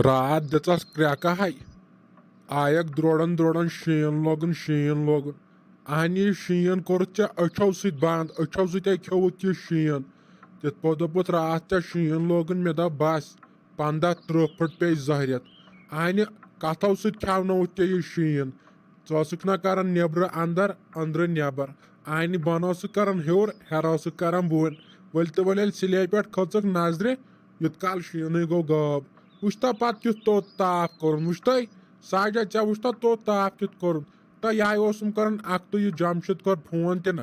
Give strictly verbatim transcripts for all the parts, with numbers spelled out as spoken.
راتھ دِژس کرٛٮ۪کہٕ ہَے۔ آیکھ درٛوڈان درٛوڈان، شیٖن لوگُن، شیٖن لوگُن۔ اہنہِ، یہِ شیٖن کوٚرُتھ ژےٚ أچھو سۭتۍ بنٛد، أچھو سۭتۍ ہے کھیوٚوُتھ یہِ شیٖن۔ تِتھ پٲٹھۍ دوٚپُتھ راتھ ژےٚ شیٖن لوگُن، مےٚ دوٚپ بس، پنٛداہ تٕرٛہ پھٕٹ پیٚیہِ زہرٮ۪تھ۔ اہنہِ، کتھو سۭتۍ کھیونووُتھ ژےٚ یہِ شیٖن۔ ژٕ ٲسٕکھ نہ کران نیبرٕ اندر، اندرٕ نیبر۔ اہنہِ، بۄن ٲسٕکھ کران ہیوٚر، ہیرٕ ٲسٕکھ کران بۄن۔ ؤلۍ تہٕ ؤلۍ ییٚلہِ سِلیپہِ پٮ۪ٹھ کھٔژٕکھ نظرِ، یُت کال شیٖنٕے گوٚو غٲب۔ وٕچھتا پتہٕ کیُتھ توٚت تاپھ کوٚرُن، وٕچھتَے؟ ساجا، ژےٚ وٕچھتا توٚت تاپھ کیُتھ کوٚرُن؟ تہٕ یِہوٚے اوسُم کران اکھ تہٕ یہِ جمشید کوٚر فون تہِ نہ۔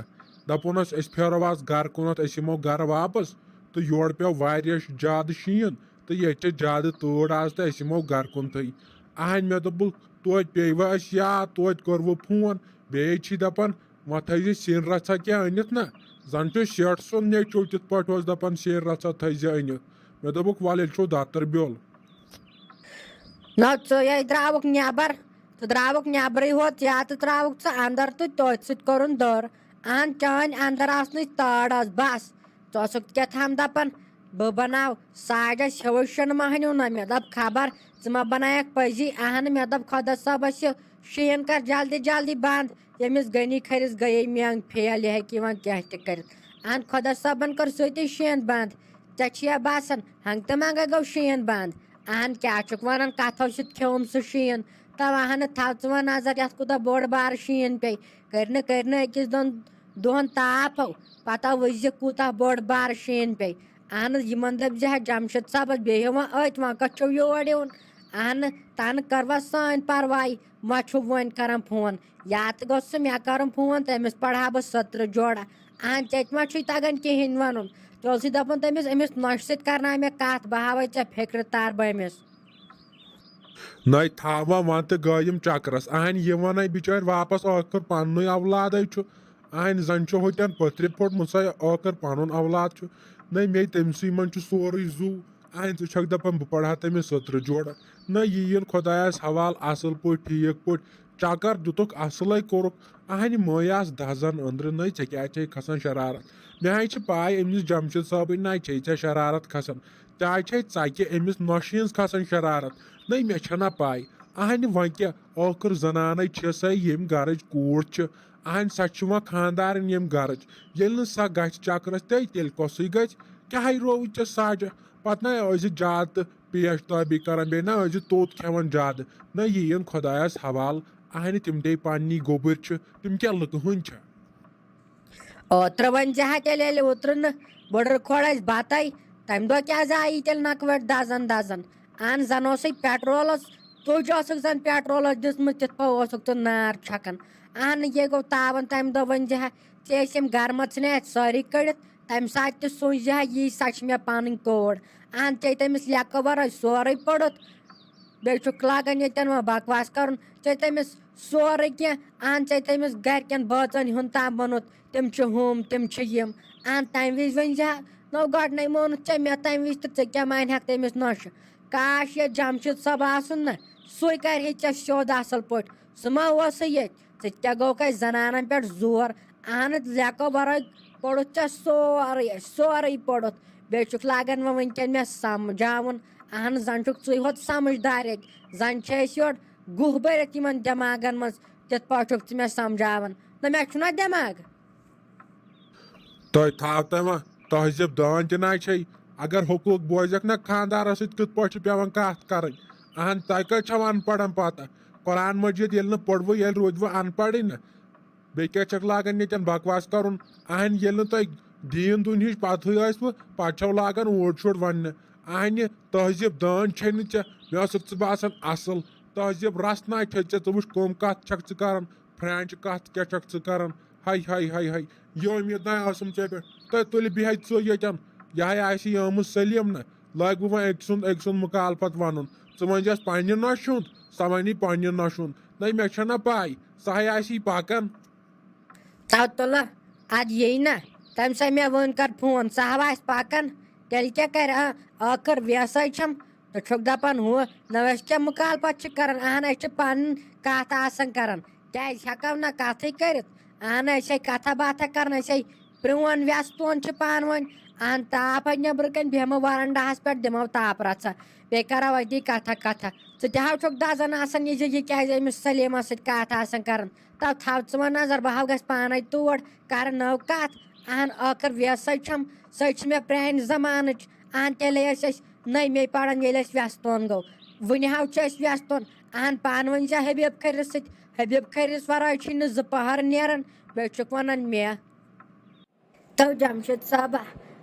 دپان اوس، أسۍ پھیرو آز گرٕ کُنتھ، أسۍ یِمو گرٕ واپس۔ تہٕ یورٕ پیوٚو واریاہ زیادٕ شیٖن، تہٕ ییٚتہِ چھِ زیادٕ تۭر آز، تہٕ أسۍ یِمو گرٕ کُنتھٕے۔ اہنہِ، مےٚ دوٚپُکھ، توتہِ پیٚیہِ وۄنۍ اَسہِ یاد، توتہِ کوٚروٕ فون۔ بیٚیہِ چھِ دپان، وۄنۍ تھٲیزِ سِنۍ رژھا کینٛہہ أنِتھ نہ۔ زن چھُ شیٹھ سُنٛد نیٚچو، تِتھ پٲٹھۍ اوس دپان، سِنۍ رژھا تھٲیزِ أنِتھ۔ مےٚ دوٚپُکھ، وَلہٕ، ییٚلہِ چھُو دتٕر بیول۔ نہ، ژٕ یے درٛاوُکھ نٮ۪بر، ژٕ درٛاوُکھ نٮ۪برٕے ہوت، یا تہٕ ترٛاوُکھ ژٕ اندر تہٕ تٔتھۍ سۭتۍ کوٚرُن دٔر۔ اہن، چٲنۍ اندر آسنٕچ تٲر ٲس، بس۔ ژٕ اوسُکھ کیٛاہ تام دپان، بہٕ بناو ساجس ہیوٚوُے شِنہٕ مۄہنیو نہ۔ مےٚ دوٚپ، خبر ژٕ ما بنایکھ پٔزی۔ اہن، مےٚ دوٚپ، خۄدا صٲبس چھُ شیٖن کر جلدی جلدی بنٛد۔ ییٚمِس غنی کھٔرِس گٔیے میٛٲنۍ فیل، یہِ ہیٚکہِ وۄنۍ کینٛہہ تہِ کٔرِتھ۔ اہن، خۄدا صٲبن کٔر سُے تہِ شیٖن بنٛد۔ ژےٚ چھُیا باسان، ہنٛگتہٕ منٛگے گوٚو شیٖن بنٛد؟ اہن، کیٛاہ چھُکھ ونان، کتھو سۭتۍ کھیوٚوُم سُہ شیٖن؟ تو اہن، تھاو ژٕ وۄنۍ نظر، یتھ کوٗتاہ بوٚڑ بارٕ شیٖن پیٚیہِ۔ کٔرۍ نہٕ، کٔرۍ نہٕ أکِس دۄن دۄہن تاپھ ہو، پتہ وٕچھ زِ کوٗتاہ بوٚڑ بارٕ شیٖن پیٚیہِ۔ اہن حظ، یِمن دٔپۍ زِ، ہے، جمشید صٲبس، بیٚہِو وۄنۍ أتھۍ، وۄنۍ کتھ چھِو یور یِوان؟ اہن، تنہٕ کٔروٕ سٲنۍ پرواے، وۄنۍ چھِو وۄنۍ کران فون۔ یا تہٕ گوٚژھ سُہ مےٚ کرُن فون، تٔمِس پرہا بہٕ سترٕ جوڑا۔ اہن، ژےٚ تہِ ما چھُے تگان کِہیٖنۍ ونُن؟ تیٚلہِ اوسُے دپان تٔمِس، أمِس نۄشہِ سۭتۍ کرناو مےٚ کتھ، بہٕ ہاوے ژےٚ فکرِ تر بہٕ أمِس۔ نَے تھاوان وَن تہٕ گٲیِم چکرس۔ اہنہِ، یہِ وَنَے بِچٲرۍ واپس، ٲخٕر پننُے اولادے چھُ۔ اہنہِ، زن چھُ ہوٚتٮ۪ن پٔتھرِ پھوٚٹمُت، سا ٲخٕر پنُن اولاد چھُ۔ نَے مے تٔمۍ سٕے منٛز چھُ سورُے زُو۔ اہنہِ، ژٕ چھکھ دپان بہٕ پرہا تٔمِس سترٕ جوڑ۔ نَے یہِ یِن خۄدایس حوال اصل پٲٹھۍ، ٹھیٖک پٲٹھۍ۔ چکر دِتُکھ اصلے کوٚرُکھ۔ اہنہِ، مٲے آس دزان أنٛدرٕ، نَے ژےٚ کیٛازِ چھے کھسان شرارت؟ مےٚ ہاے چھِ پاے أمِس جمشید صٲبٕنۍ نَے چھے ژےٚ شرارت کھسان۔ تہِ آے چھے ژکہِ أمِس نۄشہِ ہٕنٛز کھسان شرارت۔ نَے مےٚ چھَنا پَے۔ اہنہِ وۄنۍ کیٛاہ، ٲخٕر زنانَے چھِ سۄے ییٚمہِ گرٕچ کوٗر چھِ۔ اہنہِ سۄ چھِ وۄنۍ خانٛدارٕنۍ ییٚمہِ گرٕچ۔ ییٚلہِ نہٕ سۄ گژھِ چکرس، تیٚلہِ، تیٚلہِ کۄسٕے گژھِ؟ کیٛاہ ہے رووُے ژےٚ ساجہ؟ پتہٕ نَے ٲسۍ زِ زیادٕ تہٕ پیش تٲبی کران، بیٚیہِ نہ ٲسۍ زِ توٚت کھٮ۪وان زیادٕ۔ نہ یہِ یِن خۄدایس حوالہٕ۔ اہنہِ تِم تے پننی گوٚبٕرۍ چھِ، تِم کیٛاہ لُکہٕ ہٕنٛدۍ چھِ؟ اوترٕ ؤنۍ زِ ہا تیٚلہِ، ییٚلہِ اوترٕ نہٕ بٕڈرٕ کھۄڑ اَسہِ بَتَے، تَمہِ دۄہ کیٛازِ آیی تیٚلہِ نَکہٕ وَٹہِ دَزان دَزان؟ اَہَن، زَن اوسُے پیٹرولَس، تُج اوسُکھ زَن پیٹرولَس دیُتمُت، تِتھ پٲٹھۍ اوسُکھ ژٕ نار چھَکان۔ اَہَن، یے گوٚو تاوَن تَمہِ دۄہ ؤنۍ زِ ہا، ژےٚ ٲسۍ یِم گَرٕ مَژھنہِ اَتہِ سٲری کٔڑِتھ، تَمہِ ساتہٕ تہِ سوٗنٛچ زِ ہا، یی سۄ چھِ مےٚ پَنٕنۍ کوٗر۔ اَہَن، ژےٚ تٔمِس لیٚکہٕ وَرٲے سورُے پوٚرُتھ، بیٚیہِ چھُکھ لاگان ییٚتٮ۪ن وۄنۍ بکواس کرُن، ژےٚ تٔمِس سورُے کینٛہہ، اہن، ژےٚ تٔمِس گرِکٮ۪ن بٲژن ہُنٛد تام ووٚنُتھ، تِم چھِ ہُم، تِم چھِ یِم۔ اہن، تمہِ وِزِ ؤنۍ زِ ہا، نو گۄڈٕ نَے مونُتھ ژےٚ مےٚ، تمہِ وِزِ تہٕ ژےٚ کیٛاہ مانہِ ہکھ تٔمِس نۄشہِ؟ کاش یہِ جمشید صٲب آسُن نہ، سُے کرِ ہے ژےٚ سیوٚد اصل پٲٹھۍ، سُہ ما اوسُے ییٚتہِ؟ ژٕ تہِ کیٛاہ گوٚو کَے زنانن پٮ۪ٹھ زور؟ اہن، لیٚکو ورٲے پوٚرُتھ ژےٚ سورُے، سورُے پوٚرُتھ۔ بیٚیہِ چھُکھ لاگان وۄنۍ وٕنکٮ۪ن مےٚ سمجھاوُن۔ اہن، زن چھُکھ ژٕے ہوت سمجھدار ییٚتہِ۔ زن چھِ أسۍ یورٕ گُہہ بٔرِتھ یِمن دٮ۪ماغن منٛز، تِتھ پٲٹھۍ چھُکھ ژٕ مےٚ سمجھاوان۔ نہ، مےٚ چھُنہ دٮ۪ماغ۔ تۄہہِ تھاو تۄہہِ وۄنۍ تہذیٖب دٲن تہِ نہ چھے۔ اگر حقوٗق بوزکھ نہ خانٛدارس سۭتۍ کِتھ پٲٹھۍ چھِ پٮ۪وان کتھ کرٕنۍ؟ اہن، تۄہہِ کتہِ چھو ان پڑھن پتہ؟ قرآن مجید ییٚلہِ نہٕ پوٚروٕ، ییٚلہِ روٗدوٕ ان پڑھٕے نہ۔ بیٚیہِ کیٛاہ چھکھ لاگان ییٚتٮ۪ن بکواس کرُن؟ اہن، ییٚلہِ نہٕ تۄہہِ دیٖن دُنہِچ پتہٕے ٲسوٕ، پتہٕ چھو لاگان اوٗرۍ شوٗرۍ وننہِ۔ اہنہِ تہذیٖب دٲن چھے نہٕ ژےٚ، مےٚ ٲسٕکھ ژٕ باسان اصل۔ تہذیٖب رژھ نہ چھے ژےٚ، ژٕ وٕچھ کٕم کتھ چھکھ ژٕ کران، فرینچ کتھ کیٛاہ چھکھ ژٕ کران؟ ہاے ہاے ہاے ہاے، یہِ اُمید نہ ٲسٕم ژےٚ پٮ۪ٹھ۔ تۄہہِ تُلہِ بیٚہے ژٕ ییٚتٮ۪ن، یہِ ہاے آسہِ یہِ آمٕژ سلیٖم نہ، لٲگۍ بہٕ وۄنۍ أکۍ سُنٛد، أکۍ سُنٛد مُخالفت ونُن۔ ژٕ ؤنۍ زٮ۪س پننہِ نۄشہِ ہُنٛد، سۄ ونی پننہِ نۄشہِ ہُنٛد۔ نہ، مےٚ چھےٚ نہ پاے، سۄ ہاے آسی پکان۔ تو تُلہٕ، ادٕ یی نہ۔ تٔمۍ سا مےٚ ووٚن کر فون، سۄ ہا آسہِ پکان، تیٚلہِ کیٛاہ کرِ؟ آ، ٲخٕر ویسے چھم، ژٕ چھُکھ دپان ہُہ، نہ أسۍ کیٛاہ مُخالفت چھِ کران؟ اہن، أسۍ چھِ پنٕنۍ کتھ آسان کران، کیٛازِ ہٮ۪کو نہ کتھٕے کٔرِتھ؟ اہن، أسۍ ہے کتھا باتھا کران، أسۍ ہے پرٛون وٮ۪ستون چھِ پانہٕ ؤنۍ۔ اہن تاپھ ہے نیٚبرٕ کنۍ، بیٚہمو ورنڈاہس پٮ۪ٹھ، دِمو تاپھ رژھا، بیٚیہِ کرو أتی کتھا کتھا۔ ژٕ تہِ ہاو چھُکھ دزان آسان یہِ زِ یہِ کیازِ أمِس سلیمس سۭتۍ کتھ آسان کران۔ تو تھاو ژٕ وۄنۍ نظر، بہٕ ہاو گژھِ پانے تور، کرٕ نٔو کتھ۔ اہن ٲخر ویسے چھم، سۄے چھِ مےٚ پرانہِ زمانٕچ۔ اہن تیٚلے ٲسۍ أسۍ نٔیمے پران، ییٚلہِ اَسہِ ویستون گوٚو۔ وٕنہِ ہاو چھُ اَسہِ ویستون۔ اہن پانہٕ ؤنۍ چھِ حبیب کھٔرِس سۭتۍ، حبیب کھٔرِس ورٲے چھُے نہٕ زٕ پہر نیران، بیٚیہِ چھُکھ ونان مےٚ۔ تو جمشید صٲبہ،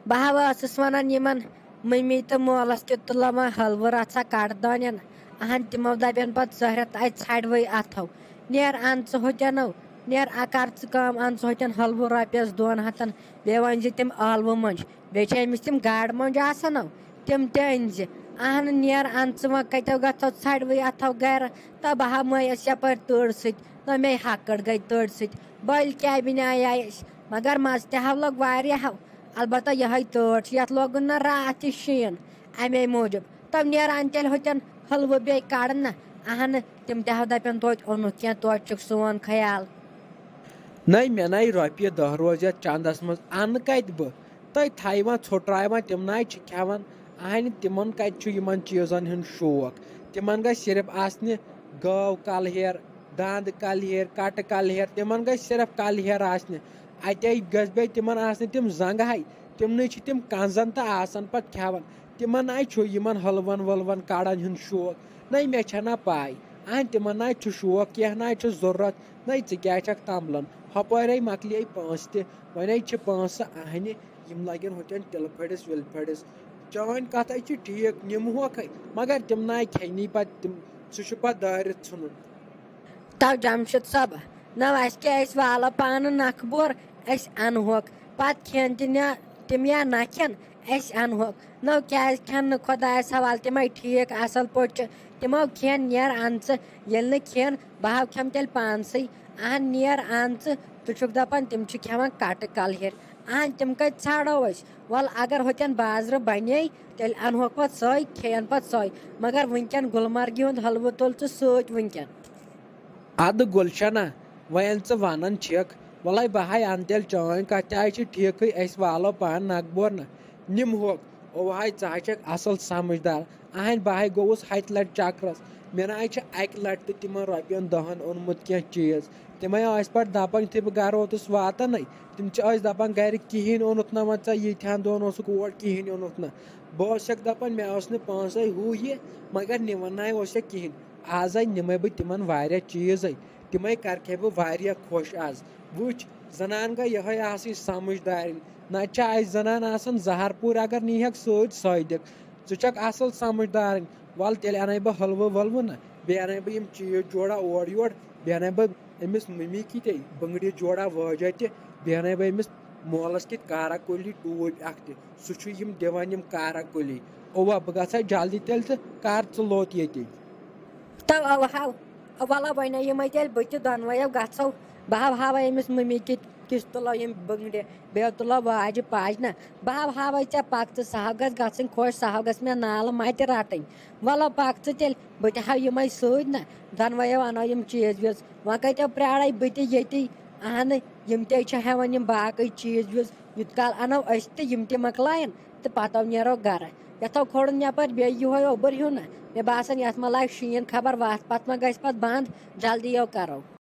بہٕ ہا ٲسٕس وَنان یِمَن مٔمی تہٕ مولَس کہِ تُلو وۄنۍ حلوٕ رَژھا کَٹھ دانٮ۪ن۔ اَہَن تِمو دَپٮ۪ن پَتہٕ ژٲرِتھ اَتہِ ژھَڑوٕے اَتھو۔ نیر اَن ژٕ ہُتٮ۪نو، نیر اَکر ژٕ کٲم، اَن ژٕ ہُتٮ۪ن حلوٕ رۄپیَس دۄن ہَتَن، بیٚیہِ وۄنۍ زِ تِم ٲلوٕ مۄنٛجہِ۔ بیٚیہِ چھِ أمِس تِم گاڈٕ مۄنٛجہِ آسان نو، تِم تہِ أنۍ زِ۔ اَہَن نیر اَن ژٕ وۄنۍ کَتٮ۪و گژھو ژھَڑوٕے اَتھو گَرٕ، تہٕ بہٕ ہا مٔیَس یَپٲرۍ تۭرٕ سۭتۍ، تہٕ مے ہَکٕڑ گٔے تۭرٕ سۭتۍ۔ بٔلۍ کیبِن آیے أسۍ، مگر مَزٕ تہِ ہاو لوٚگ واریاہ ہاو۔ البتہ یِہوٚے تۭر چھِ، یَتھ لوگُن نہ راتھ تہِ شیٖن۔ اَمے موٗجوٗب۔ تو نیران تیٚلہِ ہوٚتٮ۪ن حلوٕ بیٚیہِ کَڑنہٕ۔ اَہنہٕ، تِم تہِ ہاو دَپن توتہِ اوٚنُتھ کینٛہہ، توتہِ چھُکھ سون خیال۔ نَے مےٚ نَے رۄپیہِ دَہ روزِ یَتھ چَندَس منٛز، اَنہٕ کَتہِ بہٕ؟ تُہۍ تھایوان ژھوٚٹراوان، تِم نَے چھِ کھٮ۪وان۔ اَہنہِ، تِمَن کَتہِ چھُ یِمَن چیٖزَن ہُنٛد شوق؟ تِمَن گژھِ صرف آسنہِ گٲو کَلہٕ ہیر، داند کَلہٕ ہیر، کَٹہٕ کَلہٕ ہیر، تِمَن گژھِ صرف کَلہٕ ہیر آسنہِ۔ اَتے گژھِ بیٚیہِ تِمَن آسنہِ تِم زنٛگہٕ ہَے، تِمنٕے چھِ تِم کنزن تہٕ آسان پتہٕ کھٮ۪وان۔ تِمن نَے چھُ یِمن حلون ولون کڑان ہُنٛد شوق، نَے مےٚ چھےٚ نہ پاے۔ اہن تِمن نَے چھُ شوق کینٛہہ، نَے چھُ ضروٗرت، نَے ژٕ کیٛاہ چھکھ تمبلان؟ ہۄپٲرے مۄکلے پونٛسہٕ تہِ، وۄنۍ چھِ پونٛسہٕ اہنہِ، یِم لگن ہُتٮ۪ن ٹِلہٕ پھٔڑِس وِلہٕ پھٔڑِس۔ چٲنۍ کتھ ہے چھِ ٹھیٖک، نِمہوکھے، مگر تِم نَے کھیٚنی پتہٕ تِم، سُہ چھُ پتہٕ دٲرِتھ ژھٕنُن۔ تو جمشید صٲب، نو اَسہِ کیٛاہ، أسۍ والو پانہٕ نکھٕ بور، أسۍ اَنہوکھ۔ پتہٕ کھٮ۪ن تہِ نہ تِم یا نہ کھٮ۪ن، أسۍ اَنہوکھ۔ نو کیٛازِ کھٮ۪ن نہٕ خۄدایَس حوالہٕ، تِمَے ٹھیٖک اَصٕل پٲٹھۍ چھِ۔ تِمو کھٮ۪ن، نیر اَن ژٕ، ییٚلہِ نہٕ کھٮ۪ن، بہٕ ہاو کھٮ۪م تیٚلہِ پانسٕے۔ اَہَن نیر اَن ژٕ، ژٕ چھُکھ دَپان تِم چھِ کھٮ۪وان کَٹہٕ کَلہٕ ہیٚرِ۔ اَہَن تِم کَتہِ ژھانٛڈو أسۍ؟ وَلہٕ اگر ہُتٮ۪ن بازرٕ بَنے، تیٚلہِ اَنہوکھ پَتہٕ سۄے، کھیٚیَن پَتہٕ سۄے۔ مگر وٕنکٮ۪ن گُلمرگہِ ہُنٛد حلوٕ تُل ژٕ سۭتۍ وٕنکٮ۪ن۔ اَدٕ گُلشنہ، وۄنۍ ییٚلہِ ژٕ وَنان چھَکھ، وَلَے بہٕ ہاے اَنہٕ تیٚلہِ چٲنۍ کَتھ تہِ ہاے چھِ ٹھیٖکٕے، أسۍ والو پانہٕ نَکھٕ بور نہ۔ نِمہوکھ، اوٚو ہاے ژٕ ہاے چھَکھ اَصٕل سَمٕجھدار۔ اَہَنۍ بہٕ ہاے گوٚوُس ہَتہِ لَٹہِ چَکرَس، مےٚ نہ ہاے چھِ اَکہِ لَٹہِ تہِ تِمَن رۄپیَن دَہَن اوٚنمُت کینٛہہ چیٖز۔ تِمَے ٲسۍ پَتہٕ دَپان یُتھُے بہٕ گَرٕ ووتُس واتَنَے، تِم چھِ ٲسۍ دَپان گَرِکۍ کِہیٖنۍ اوٚنُتھ نہ وۄنۍ ژےٚ، ییٖتِہَن دۄہَن اوسُکھ اور کِہیٖنۍ اوٚنُتھ نہ۔ بہٕ اوسَکھ دَپان مےٚ ٲس نہٕ پونٛسَے ہُہ یہِ، مگر نِوان نَے اوسَکھ کِہیٖنۍ۔ آز ہے نِمَے بہٕ تِمَن واریاہ چیٖزَے، تِمَے کَرکھے بہٕ واریاہ خۄش آز۔ وٕچھ، زَنان گٔے یِہوٚے آسٕنۍ سَمٕجھدارِنۍ، نَتہٕ چھِ اَسہِ زَنان آسان زَہر پوٗرۍ اگر نِیہَکھ سۭتۍ سۄے دِکھ۔ ژٕ چھَکھ اَصٕل سَمٕجھدارٕنۍ، وَلہٕ تیٚلہِ اَنَے بہٕ حلوٕ وَلوٕ نہ، بیٚیہِ اَنَے بہٕ یِم چیٖز جوڑا اورٕ یورٕ، بیٚیہِ اَنَے بہٕ أمِس مٔمی کِتھے بٔنٛگرِ جوڑا وٲجا تہِ، بیٚیہِ اَنَے بہٕ أمِس مولَس کِتھ کارا کُلی ٹوٗپۍ اَکھ تہِ۔ سُہ چھُ یِم دِوان یِم کارا کُلی۔ اوٚوا، بہٕ گژھٕ ہا جلدی تیٚلہِ تہٕ کر ژٕ لوٚت ییٚتی۔ تو اوہو، وَلہٕ وۄنۍ یِمَے تیٚلہِ بہٕ تہِ دۄنوَیو گژھو۔ بہٕ ہاو ہاوَے أمِس مٔمی کِتھ کِس تُلو یِم بٔنٛگرِ، بیٚیہِ تُلو واجہِ پاجہِ نہ۔ بہٕ ہاو ہاوَے ژےٚ پَکھ ژٕ، سُہ ہاو گژھِ گژھٕنۍ خۄش، سُہ ہاو گژھِ مےٚ نالہٕ مَتہِ رَٹٕنۍ۔ وَلہٕ پَکھ ژٕ تیٚلہِ، بہٕ تہِ ہاو یِمَے سۭتۍ نہ۔ دۄنوَیو اَنو یِم چیٖز ویٖز۔ وۄنۍ کَتیو پرٛارَے بہٕ تہِ ییٚتی؟ اَہنہٕ، یِم تے چھِ ہٮ۪وان یِم باقٕے چیٖز ویٖز۔ یوٗت کال اَنو أسۍ تہٕ یِم تہِ مۄکلاین تہٕ پَتہٕ نیرو گَرٕ۔ یَتھ ہو کھولُن یَپٲرۍ بیٚیہِ یِہوٚے اوٚبُر ہیوٗ نہ۔ مےٚ باسان یَتھ ما لاگہِ شیٖن خبر وَتھ پَتھ ما گژھِ پَتہٕ بنٛد۔ جلدی یو کَرو۔